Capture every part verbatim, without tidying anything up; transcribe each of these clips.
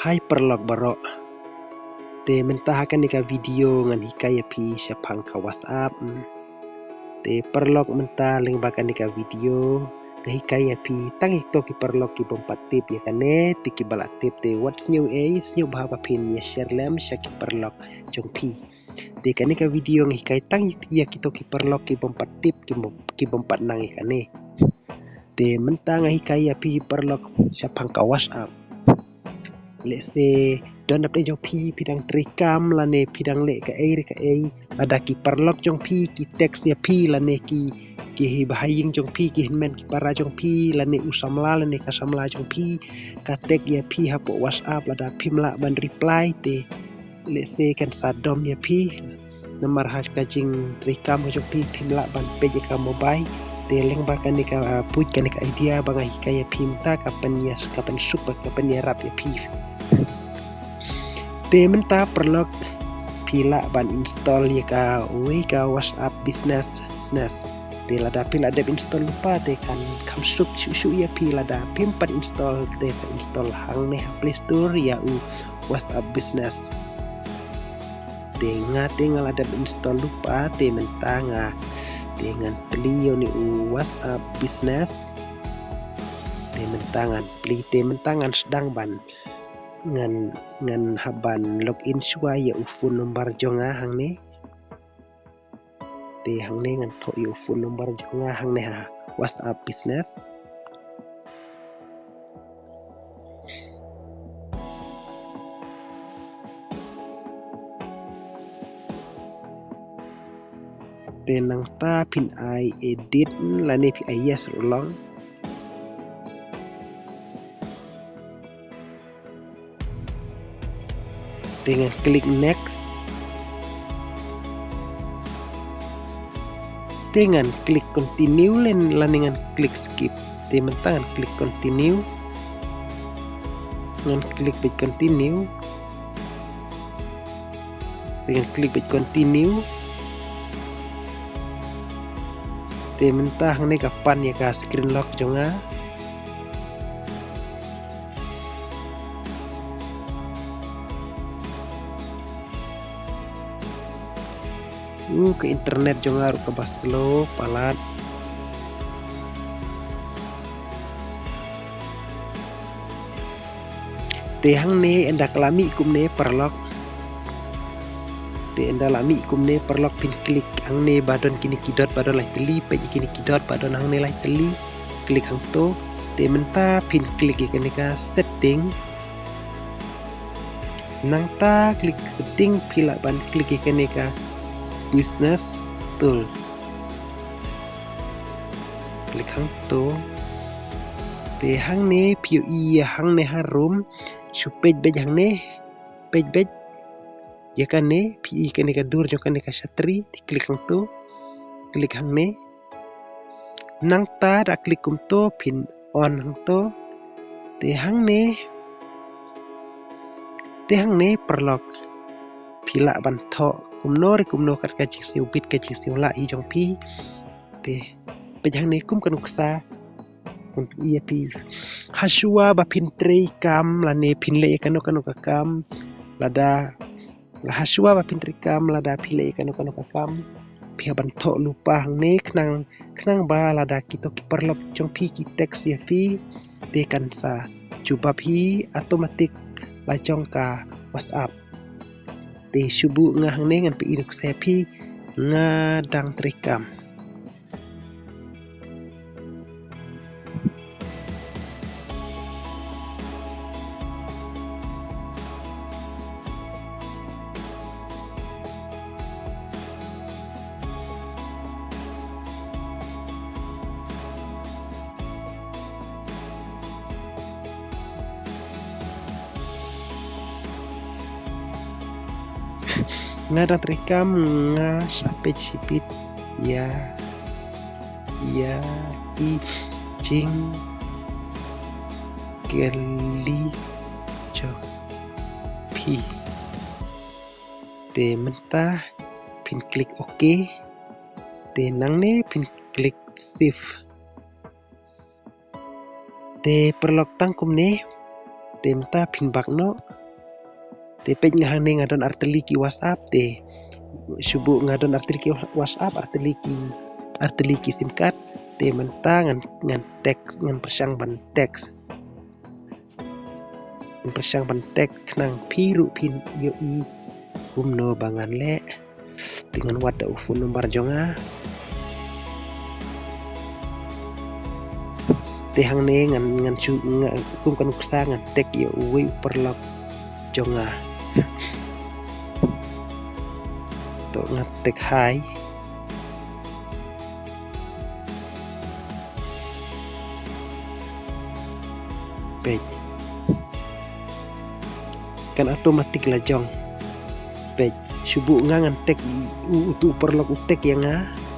Hai paralok baroh. Te mynta ha kane ka video ngan hikai ïa phi shaphang ka WhatsApp. Te paralok mynta lyngba kane ka video nga hikai ïa phi tang ïa kito ki paralok ki bym pat tip ïa kane, te kiba la tip te wat sngew ei, sngew bha ba phin ïa share lem sha ki paralok jong phi. Te kane ka video nga hikai tang ïa kito ki paralok ki bym pat tip, ki bym, ki bym pat nang ïa kane. Te mynta nga hikai ïa phi paralok shaphang ka WhatsApp. Lehse don napdeng jong phi, phi dang trei kam lane phi dang leh kaei re kaei, lada ki paralok jong phi ki text ïa phi lane ki, ki hi bahaïing jong phi, ki hynmen ki para jong phi lane u samla lane ka samla jong phi ka text ïa phi hapoh WhatsApp, lada phim lah ban reply te lehse kan sa dom ïa phi. Namar ha ka jingtrei kam ka jong phi phim lah ban peit ïa ka mobile. Te lyngba kane ka, ah, pud kane ka idea ba nga hikai ïa phi mynta ka pynïa, ka pynsuk bad ka pynïarap ïa phi. Te mynta paralok phi lah ban install ïa kawei ka WhatsApp Business, Business. Te lada phi la dep install lypa te kan kham suk shuh shuh ïa phi, lada phim pat install te sa install hangne ha Play Store ïa u WhatsApp Business. Te nga te nga la dep install lypa, te mynta nga te ngan plie ïa une u WhatsApp Business. Te mynta ngan plie, te mynta ngan sdang ban, ngan, ngan hap ban log in shuwa ïa u phone number jong nga hangne. Te hangne ngan thoh ïa u phone number jong nga hangne ha WhatsApp Business. Te nangta phin ai edit lane phi ai yes ruh long. Te ngan click next. Te ngan click continue len lane ngan click skip. Te mynta ngan click continue. Ngan click bad continue. Te ngan click bad continue. Te mynta hangne ka pan ïa ka screen lock jong nga. Uh, ka internet jong nga ruh kaba slow palat. Te hangne ynda ka la mih kumne paralok. Te ynda la mih kumne paralok phin click hangne ba don kine ki dot ba don lai tylli, peit ïa kine ki dot ba don hangne lai tylli. Click hangto. Te mynta phin click ïa kane ka setting. Nangta click setting phi lah ban click ïa kane ka business tool. Click hangto. Te hangne phi ïohi ïa hangne harum. Shu peit beit hangne. Peit beit ïa kane, phi ïohi kane ka dur jong kane ka shatri, te click hangto. Click hangne. Nangta da click kumto phin on hangto. Te hangne, te hangne paralok phi lah ban thoh kumno re kumno kat ka jingsngewbit ka jingsngewlah hi jong phi. Te peit hangne kum ka nuksa. Kum ïa phi. Hashuwa ba phin trei kam lane phin leh ïa kano kano ka kam, lada, la hashuwa ba phin trei kam lada phi leh ïa kano kano ka kam, phi hap ban thoh lypa hangne khnang, khnang ba lada kito ki paralok jong phi ki text ïa phi, te kan sa jubab hi automatic la jong ka WhatsApp. Te shu buh nga hangne ngan pyni nuksa ïa phi nga dang trei kam. Nga dang trei kam, nga sa peit shibit ïa, ïa ki jingkylli jong phi. Te mynta phin click OK. Te nangne phin click save. Te paralok tang kumne Te mynta phin back noh. Te peit nga hangne nga don artylli ki WhatsApp te. Shu buh nga don artylli ki WhatsApp, artylli ki, artylli ki SIM card. Te mynta ngan, ngan text, ngan pyrshang ban text. Ngan pyrshang ban text khnang phi ruh phin ïohi kumno ba ngan leh. Te ngan wad da u phone number jong nga. Te hangne ngan, ngan shu, nga, kum ka nuksa ngan text ïa uwei u paralok jong nga. To nga text hi. Peit. Kan automatic la jong. Peit, shu buh nga ngan text i, u, utu u paralok u text ïa nga.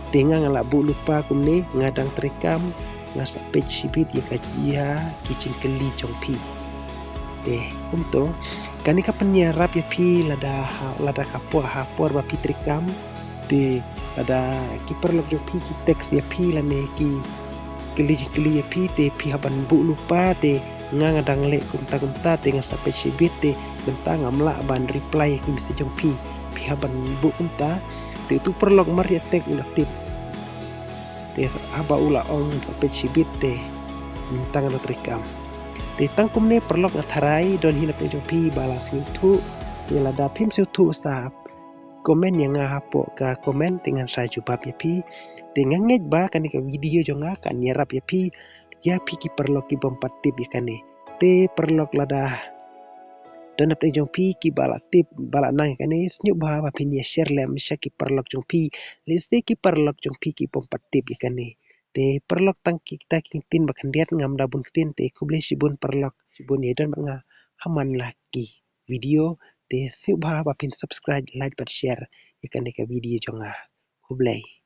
Te nga nga la buh lypa kumne, nga dang treikam, nga sa peit shibit ïa ka, ïa ki jingkylli jong phi. Te kumto, kane ka pynïarap ïa phi lada ha, lada ka por, ha por ba phi treikam. Te lada ki paralok jong phi ki text ïa phi lane ki kylli jingkylli ïa phi te phi hap ban buh lypa te nga nga dang leh kumta kumta te nga sa peit shibit te mynta ngam lah ban reply ïa ki message jong phi. Phi hap ban buh kumta te utu u paralok mar ïa text u la tip. Te haba u la ong ngan sa peit shibit te mynta ngan treikam. Te tang kumne paralok nga tharai don hi na pdeng jong phi ba la sngewthuh. Te lada phim sngewthuh sa comment ïa nga hapoh ka comment te ngan sa jubab ïa phi. Te nga ngeit ba kane ka video jong nga kan ïarap ïa phi, ïa phi ki paralok ki bym pat tip ïa kane. Te paralok lada don na pdeng jong phi kiba la tip ba la nang ïa kane, sngewbha ba phin ïa share lem sha ki paralok jong phi, lehse ki paralok jong phi ki bym pat tip ïa kane. Te paralok tang kita ki ktien ba khyndiat, ngam da bun ktien, te khublei shibun paralok, shibun ïa don bad nga ha man la ki video. Te sngewbha ba phin subscribe, like bad share ïa kane ka video jong nga. Khublei.